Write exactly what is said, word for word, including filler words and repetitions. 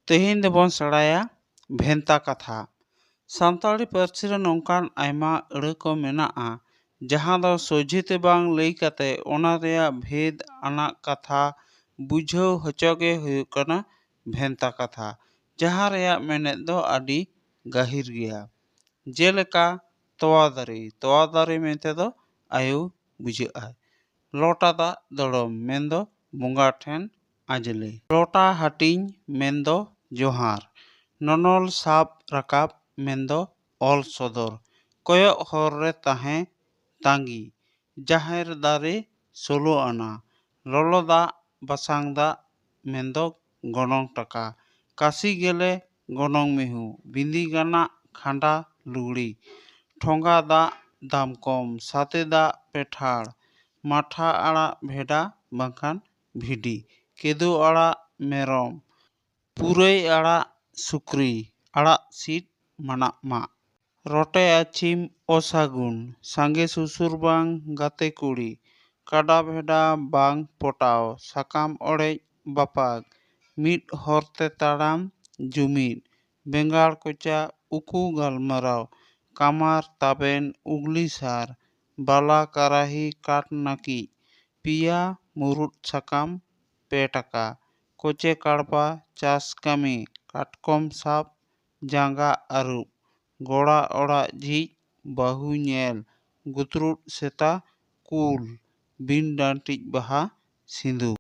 ᱛᱮᱦᱮᱧ ᱫᱚᱵᱚᱱ ᱥᱮᱬᱟᱭᱟ ᱵᱷᱮᱱᱛᱟ ᱠᱟᱛᱷᱟ᱾ ᱥᱟᱱᱛᱟᱲᱤ ᱯᱟᱹᱨᱥᱤ ᱨᱮ ᱱᱚᱝᱠᱟᱱ ᱟᱭᱢᱟ ᱟᱹᱲᱟᱹ ᱠᱚ ᱢᱮᱱᱟᱜᱼᱟ, ᱡᱟᱦᱟᱸ ᱫᱚ ᱥᱚᱡᱷᱮ ᱛᱮ ᱵᱟᱝ ᱞᱟᱹᱭ ᱠᱟᱛᱮ ᱚᱱᱟ ᱨᱮᱭᱟᱜ ᱵᱷᱮᱫᱽ ᱟᱱᱟᱜ ᱠᱟᱛᱷᱟ ᱵᱩᱡᱷᱟᱹᱣ ᱦᱚᱪᱚ ᱜᱮ ᱦᱩᱭᱩᱜ ᱠᱟᱱᱟ ᱵᱷᱮᱱᱛᱟ ᱠᱟᱛᱷᱟ, ᱡᱟᱦᱟᱸ ᱨᱮᱭᱟᱜ ᱢᱮᱱᱮᱫ ᱫᱚ ᱟᱹᱰᱤ ᱜᱟᱹᱦᱤᱨ ᱜᱮᱭᱟ᱾ ᱡᱮᱞᱮᱠᱟ ᱛᱚᱣᱟ ᱫᱟᱨᱮ, ᱛᱚᱣᱟ ᱫᱟᱨᱮ ᱢᱮᱱᱛᱮ ᱫᱚ ᱟᱭᱳ ᱵᱩᱡᱷᱟᱹᱜᱼᱟᱭ᱾ ᱞᱚᱴᱟ ᱫᱟᱜ ᱫᱚᱲᱚᱢ ᱢᱮᱱᱫᱚ ᱵᱚᱸᱜᱟ ᱴᱷᱮᱱ ᱟᱡᱽᱞᱮ᱾ ᱞᱚᱴᱟ ᱦᱟᱹᱴᱤᱧ ᱢᱮᱱᱫᱚ ᱡᱚᱦᱟᱨ᱾ ᱱᱚᱱᱚᱞ ᱥᱟᱵ ᱨᱟᱠᱟᱵ ᱢᱮᱱᱫᱚ ᱚᱞ ᱥᱚᱫᱚᱨ᱾ ᱠᱚᱭᱚᱜ ᱦᱚᱨ ᱨᱮ ᱛᱟᱦᱮᱸ ᱛᱟᱸᱜᱤ᱾ ᱡᱟᱦᱮᱨ ᱫᱟᱨᱮ ᱥᱳᱞᱳ ᱟᱱᱟ᱾ ᱞᱚᱞᱚ ᱫᱟᱜ ᱵᱟᱥᱟᱝ ᱫᱟᱜ ᱢᱮᱱᱫᱚ ᱜᱚᱱᱚᱝ ᱴᱟᱠᱟ᱾ ᱠᱟᱥᱤ ᱜᱮᱞᱮ ᱜᱚᱱᱚᱝ ᱢᱤᱦᱩ᱾ ᱵᱤᱸᱫᱤ ᱜᱟᱱᱟᱜ ᱠᱷᱟᱸᱰᱟ ᱞᱩᱜᱽᱲᱤ᱾ ᱴᱷᱚᱸᱜᱟ ᱫᱟᱜ ᱫᱟᱢᱠᱚᱢ᱾ ᱥᱟᱛᱮ ᱫᱟᱜ ᱯᱮᱴᱷᱟᱲ᱾ ᱢᱟᱴᱷᱟ ᱟᱲᱟᱜ ᱵᱷᱮᱰᱟ ᱵᱟᱝᱠᱷᱟᱱ ᱵᱷᱤᱰᱤ᱾ ᱠᱮᱫᱳ ᱟᱲᱟᱜ ᱢᱮᱨᱚᱢ᱾ ᱯᱩᱨᱟᱹᱭ ᱟᱲᱟᱜ ᱥᱩᱠᱨᱤ᱾ ᱟᱲᱟᱜ ᱥᱤᱫ ᱢᱟᱱᱟᱜ ᱢᱟᱜ᱾ ᱨᱚᱴᱮ ᱟᱹᱪᱷᱤᱢ ᱚᱥᱟᱹᱜᱩᱱ᱾ ᱥᱟᱸᱜᱮ ᱥᱩᱥᱩᱨ ᱵᱟᱝ ᱜᱟᱛᱮ ᱠᱩᱲᱤ᱾ ᱠᱟᱰᱟ ᱵᱷᱮᱰᱟ ᱵᱟᱝ ᱯᱚᱴᱟᱣ᱾ ᱥᱟᱠᱟᱢ ᱚᱲᱮᱡ ᱵᱟᱯᱟᱜ᱾ ᱢᱤᱫ ᱦᱚᱨᱛᱮ ᱛᱟᱲᱟᱢ ᱡᱩᱢᱤᱫ᱾ ᱵᱮᱸᱜᱟᱲ ᱠᱚᱪᱟ ᱩᱠᱩ ᱜᱟᱞᱢᱟᱨᱟᱣ᱾ ᱠᱟᱢᱟᱨ ᱛᱟᱵᱮᱱ ᱩᱜᱽᱞᱤ ᱥᱟᱨ᱾ ᱵᱟᱞᱟ ᱠᱟᱨᱟᱦᱤ ᱠᱟᱴ ᱱᱟᱹᱠᱤᱡ᱾ ᱯᱮᱭᱟ ᱢᱩᱨᱩᱫ ᱥᱟᱠᱟᱢ ᱯᱮ ᱴᱟᱠᱟ᱾ ᱠᱚᱪᱮ ᱠᱟᱲᱯᱟ ᱪᱟᱥ ᱠᱟᱹᱢᱤ᱾ ᱠᱟᱴᱠᱚᱢ ᱥᱟᱵ ᱡᱟᱸᱜᱟ ᱟᱹᱨᱩᱵ᱾ ᱜᱚᱲᱟ ᱚᱲᱟᱜ ᱡᱷᱤᱡ ᱵᱟᱹᱦᱩ ᱧᱮᱞ᱾ ᱜᱩᱛᱨᱩᱫ ᱥᱮᱛᱟ ᱠᱩᱞ᱾ ᱵᱤᱱ ᱰᱟᱹᱱᱴᱤᱡ ᱵᱟᱦᱟ ᱥᱤᱸᱫᱩᱨ᱾